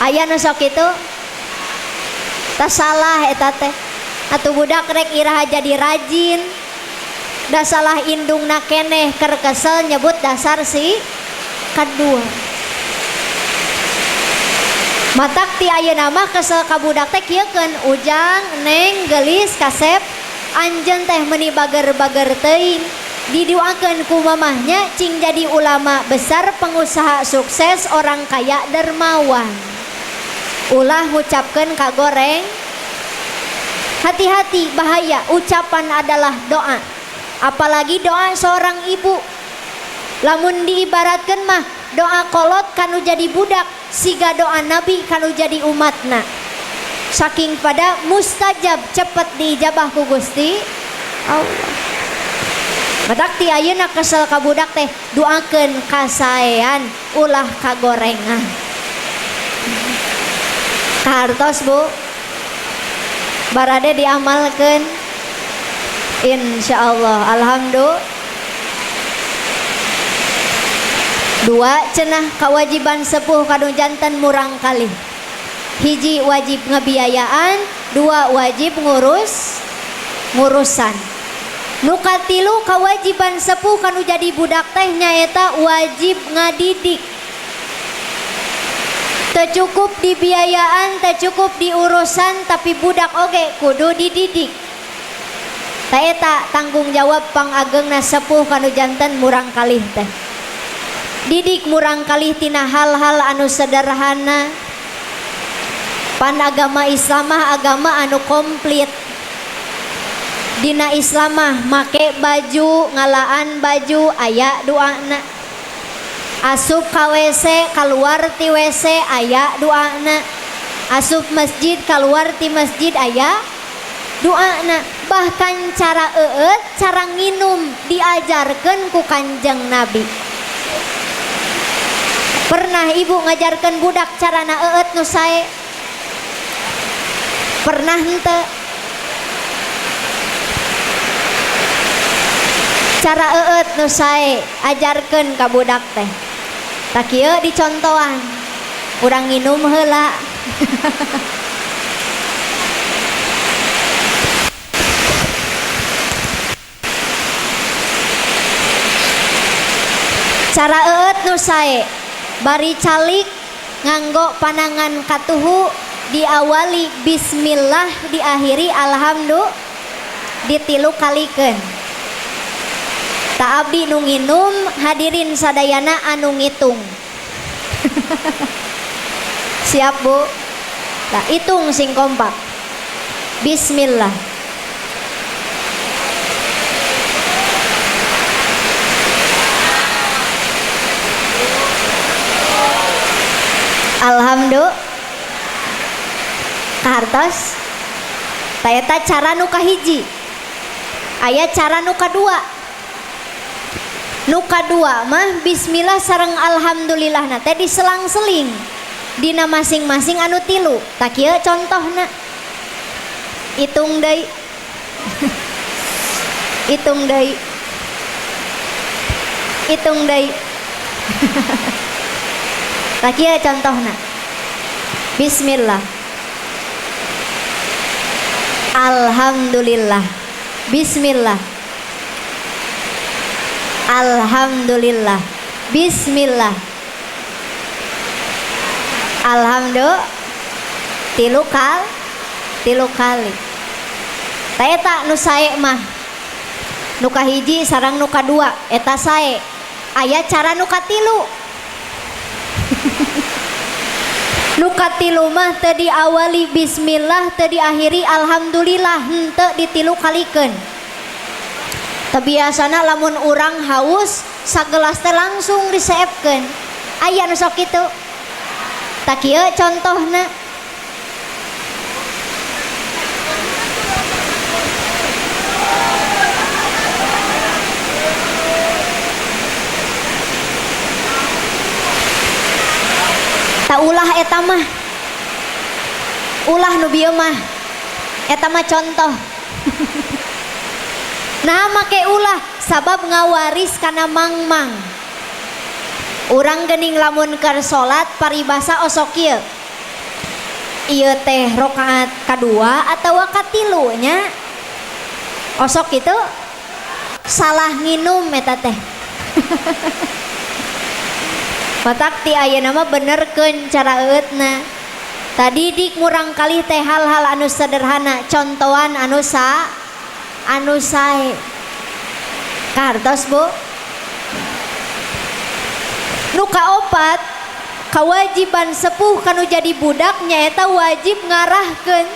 Aya nu sok kitu? Tah salah eta teh. Atuh budak rek iraha jadi rajin. Da salah indungna keneh keur kesel nyebut dasar si kedua. Matak ti ayeuna mah kesel ka budak teh kieukeun ujang neng geulis kasep anjeun teh meuni bager-bager teuing. Didoakeun ku mamahnya cing jadi ulama besar, pengusaha sukses, orang kaya dermawan. Ulah ngucapkeun kagoreng. Hati-hati bahaya, ucapan adalah doa. Apalagi doa seorang ibu. Lamun diibaratkeun mah doa kolot kanu jadi budak siga doa nabi kanu jadi umatna. Saking pada mustajab cepet diijabah ku Gusti Allah. Matak ti ayeuna kesel ka budak teh doakeun kasaean ulah kagorengan. Kahartos Bu. Barade diamalkeun insyaallah. Alhamdulillah. Dua cenah kewajiban sepuh kanu janten murang kalih. Hiji wajib ngebiayaan, dua wajib ngurus ngurusan. Nu katilu kewajiban sepuh kanu jadi budak teh nyaeta wajib ngadidik. Teu cukup dibiayaan, teu cukup diurusan, tapi budak oge kudu dididik. Ta eta tanggung jawab pangagengna sepuh kanu janten murang kalih teh. Didik murang kalih tina hal-hal anu sederhana. Pan agama Islam mah agama anu komplit. Dina Islam mah make baju, ngalaan baju aya doana. Asup ka WC, kaluar ti WC aya doana. Asup masjid, kaluar ti masjid aya doana. Bahkan cara eueut, cara nginum diajarkeun ku Kanjeng Nabi. Pernah ibu ngajarkeun budak carana eueut nu sae? Pernah henteu? Cara eueut nu sae ajarkeun ka budak teh. Tah kieu dicontohan. Urang nginum heula. Cara eueut nu sae bari calik nganggo panangan katuhu, diawali bismillah, diakhiri alhamdulillah, ditilu kalikeun. Ta abdi nu nginum, hadirin sadayana anu ngitung. Siap bu? Nah, hitung sing kompak. Bismillah. Alhamdulillah. Kahartos. Ta eta cara nu kahiji. Aya cara nu kadua. Nu kadua mah bismillah sareng alhamdulillah na teh diselang-seling dina masing-masing anu tilu. Tah kieu contohna. Hitung deui. Hitung deui. Hitung deui. Tah kieu contohna. Bismillah. Alhamdulillah. Bismillah. Alhamdulillah. Bismillah. Alhamdulillah. Tilu kali. Ta eta nu sae mah. Nu kahiji sareng nu kadua eta sae. Aya cara nu katilu. Nu katilu mah teu diawali bismillah, teu diakhiri alhamdulillah, henteu ditilu kalikeun. Teu biasana lamun urang haus sagelas teh langsung diseepkeun. Aya nu sok kitu. Tah kieu contohna. Tak ulah eta mah. Ulah nu bieu mah. Eta mah contoh. Nah make ulah sabab ngawaris kana mangmang. Urang geuning lamun keur salat paribasa osok kieu. Ieu teh rakaat kadua atawa katilu nya. Osok kitu salah nginum eta teh. Matak ti ayeuna mah benerkeun cara eueutna. Tadi dik murang kalih teh hal-hal anu sederhana, contohan anu anu sae. Kahartos Bu? Nu kaopat, kewajiban sepuh kanu jadi budak nyaeta wajib ngarahkeun.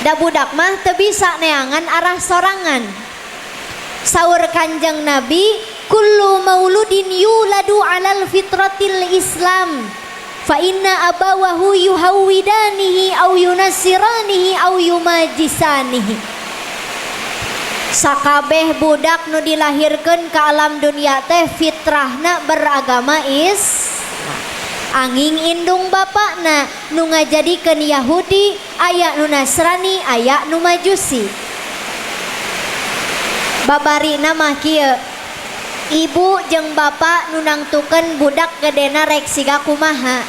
Da budak mah teu bisa neangan arah sorangan. Saur Kanjeng Nabi, kullu mauludin yuladu alal fitratil Islam fa inna abawahu yuhawwidanihi au yunassiranihi au yumajisanihi. Sakabeh budak nu dilahirkeun ka alam dunia teh fitrahna beragama Islam. Angin indung bapakna nu ngajadikeun Yahudi, aya nu Nasrani, aya nu Majusi. Babarina mah kieu, ibu jeung bapak nu nangtukeun budak gedena rek siga kumaha.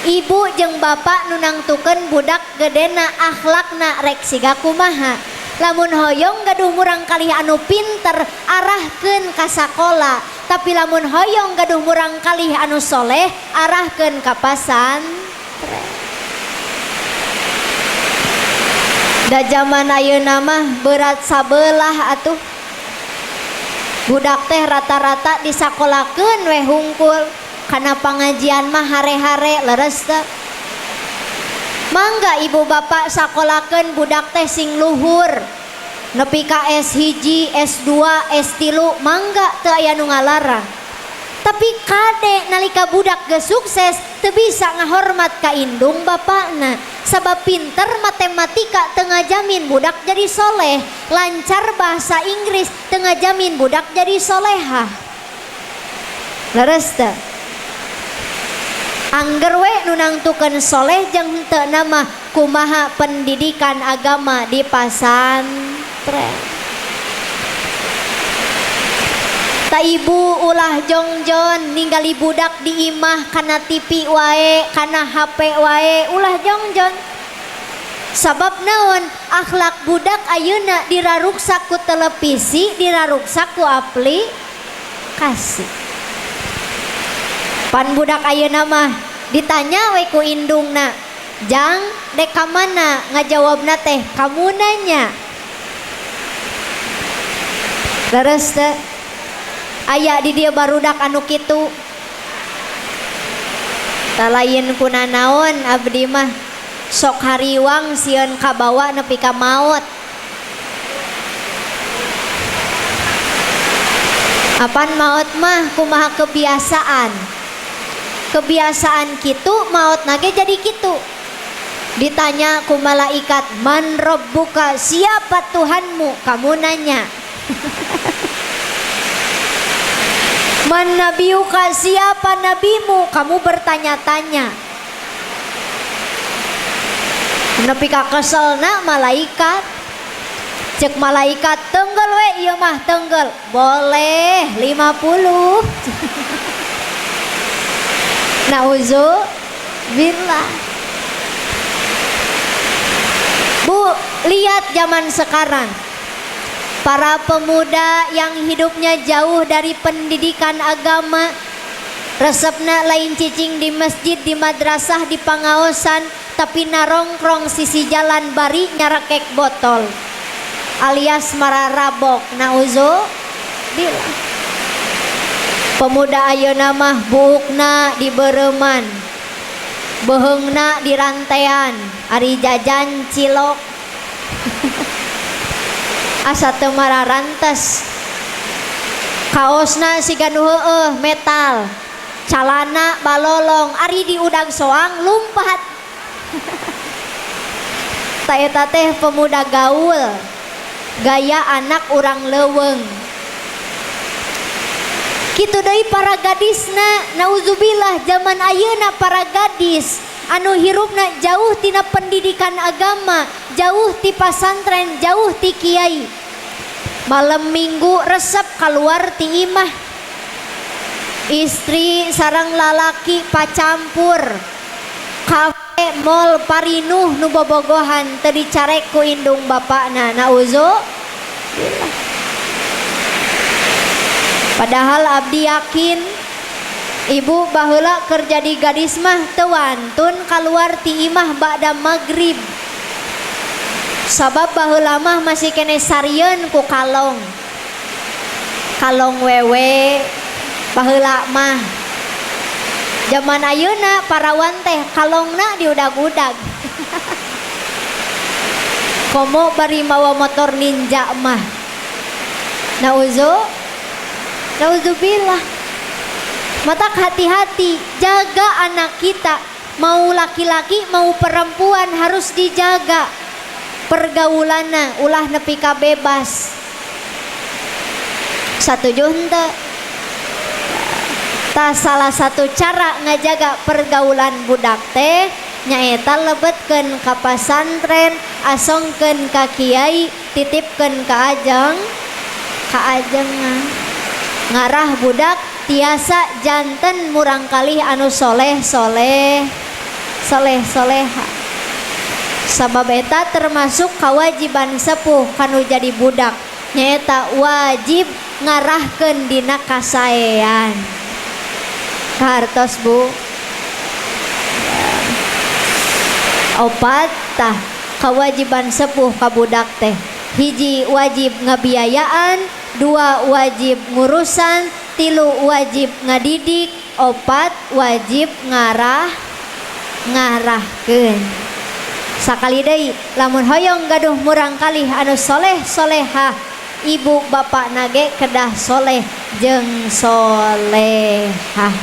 Ibu jeung bapak nu nangtukeun budak gedena akhlakna rek siga kumaha. Lamun hoyong gaduh murang kalih anu pinter, arahkeun ka sakola. Tapi lamun hoyong gaduh murang kalih anu soleh, arahkeun ka pasantren. Da zaman ayeuna mah berat sabelah atuh. Budak teh rata-rata disakolakeun we hungkul, kana pangajian mah hare-hare leres teu. Mangga ibu bapak sakolakeun budak teh sing luhur. Nepi ka S1, S2, S3 mangga teu aya nu ngalarang. Tapi kade nalika budak geus sukses teu bisa ngahormat ka indung bapakna. Sabab pinter matematika teu ngajamin budak jadi soleh, lancar bahasa Inggris teu ngajamin budak jadi solehah. Leres teu? Angger we nu nangtukeun soleh jeung henteu mah kumaha pendidikan agama di pasantren. Ta ibu ulah jongjon ninggali budak di imah kana TV wae, kana HP wae, ulah jongjon. Sabab naon? Akhlak budak ayeuna diraruksak ku televisi, diraruksak ku aplikasi. Pan budak ayeuna mah ditanya we ku indungna, "Jang, dek ka mana?" Ngajawabna teh, "Kamu nanya." Leres teh? Aya di dia barudak anu kitu. Talain kunanaon abdi mah sok hariwang sieun kabawa nepi ka maot. Apan maot mah kumaha kebiasaan. Kebiasaan kitu maot nage jadi kitu. Ditanya ku malaikat, "Man rabbuka?" Siapa Tuhanmu? Kamu nanya. Man nabiyuka? Siapa nabimu? Kamu bertanya-tanya. Nepi ka keselna malaikat. Cek malaikat, "Tenggel we ieu mah, tenggel." Boleh 50. Nauzubillah. Bu, lihat zaman sekarang. Para pemuda yang hidupnya jauh dari pendidikan agama, resepna lain cicing di masjid, di madrasah, di pangaosan, tapi narongkrong sisi jalan bari nyarekek botol alias mararabok. Nauzubillah. Pemuda ayeuna mah buukna di beureuman, beuheungna di rantean, ari jajan cilok. Asa teu mararantes. Kaosna siga nu heueuh metal, calana balolong, ari di udag soang lumpat. Ta eta teh pemuda gaul, gaya anak urang leuweung. Kitu deui para gadisna, nauzubillah zaman ayeuna para gadis anu hirupna jauh tina pendidikan agama, jauh ti pasantren, jauh ti kiai. Malam minggu resep keluar ti imah. Istri sarang lalaki pacampur. Kafe mall parinuh nu bobogohan teu dicarek ku indung bapakna. Nauzubillah. Padahal abdi yakin ibu baheula keur jadi gadis mah teu wantun kaluar ti imah ba'da magrib. Sabab baheula mah masih kene sarieun ku kalong. Kalong wewe baheula mah. Zaman ayeuna parawan teh kalongna diudag-udag. Komo bari mawa motor Ninja mah. Nauzubillah. Matak hati-hati, jaga anak kita, mau laki-laki mau perempuan harus dijaga pergaulanna, ulah nepi ka bebas. Satuju henteu? Tah salah satu cara ngajaga pergaulan budak teh nyaeta lebetkeun ka pasantren, asongkeun ka kiai, titipkeun ka ajeng, ka ajengan. Ngarah budak tiasa janten murangkalih anu soleh soleh soleh soleha. Sabab eta termasuk kewajiban sepuh kanu jadi budak, nyaeta wajib ngarahkeun dina kasaean. Kahartos Bu. Opat tah kewajiban sepuh ka budak teh. Hiji wajib ngabiayaan, dua wajib ngurusan, tilu wajib ngadidik, opat wajib ngarahkeun. Sakali deui lamun hoyong gaduh murang kalih anu soleh solehah, ibu bapak nage kedah soleh jeung solehah.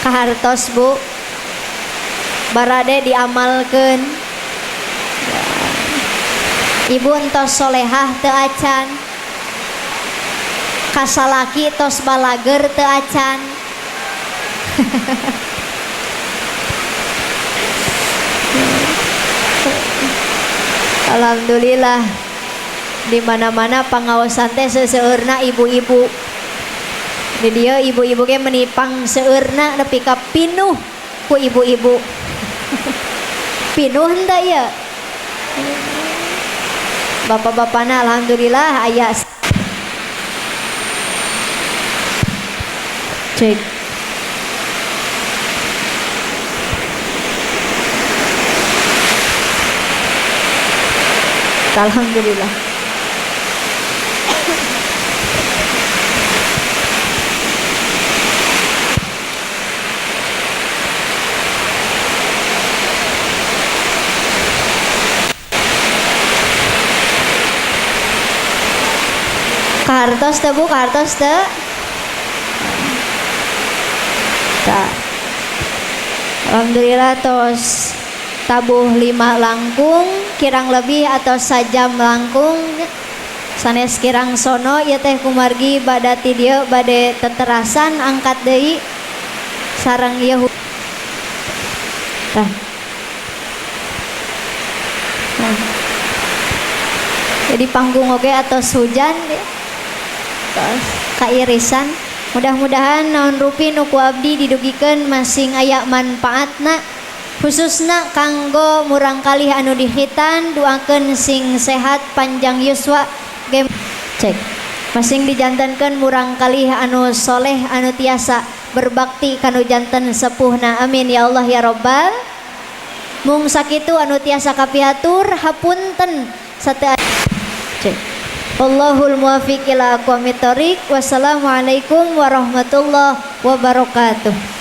Kahartos Bu, barade diamalkeun. Ibu entos solehah teu acan, kasalaki tos balager teu acan. Alhamdulillah di mana-mana pangaosan teh seseueurna ibu-ibu. Di dieu ibu-ibu ge meuni pangseueurna nepi ka pinuh ku ibu-ibu. Pinuh henteu ieu? Bapak-bapana alhamdulillah aya. Cek. Alhamdulillah. Kartos teh Bu, kartos teh. Tak. Alhamdulillah tos tabuh 5 langkung kirang lebih atau sajam langkung sanes kirang sono ieu teh kumargi bada ti dieu bade teterasan angkat deui sareng ieu. Tah. Nah. Jadi panggung oge atos hujan tos kairisan. Mudah-mudahan naon rupi nu ku abdi didugikeun masing aya manfaatna, khususna kanggo murang kalih anu dikhitan, doakeun sing sehat panjang yuswa ge cek masing dijantenkeun murang kalih anu soleh anu tiasa berbakti kanu janten sepuhna. Amin ya Allah ya Rabbal. Mung sakitu anu tiasa kapihatur, hapunten sate cek. Allahul muwaffiq ila aqwamit thoriq. Wassalamualaikum warahmatullahi wabarakatuh.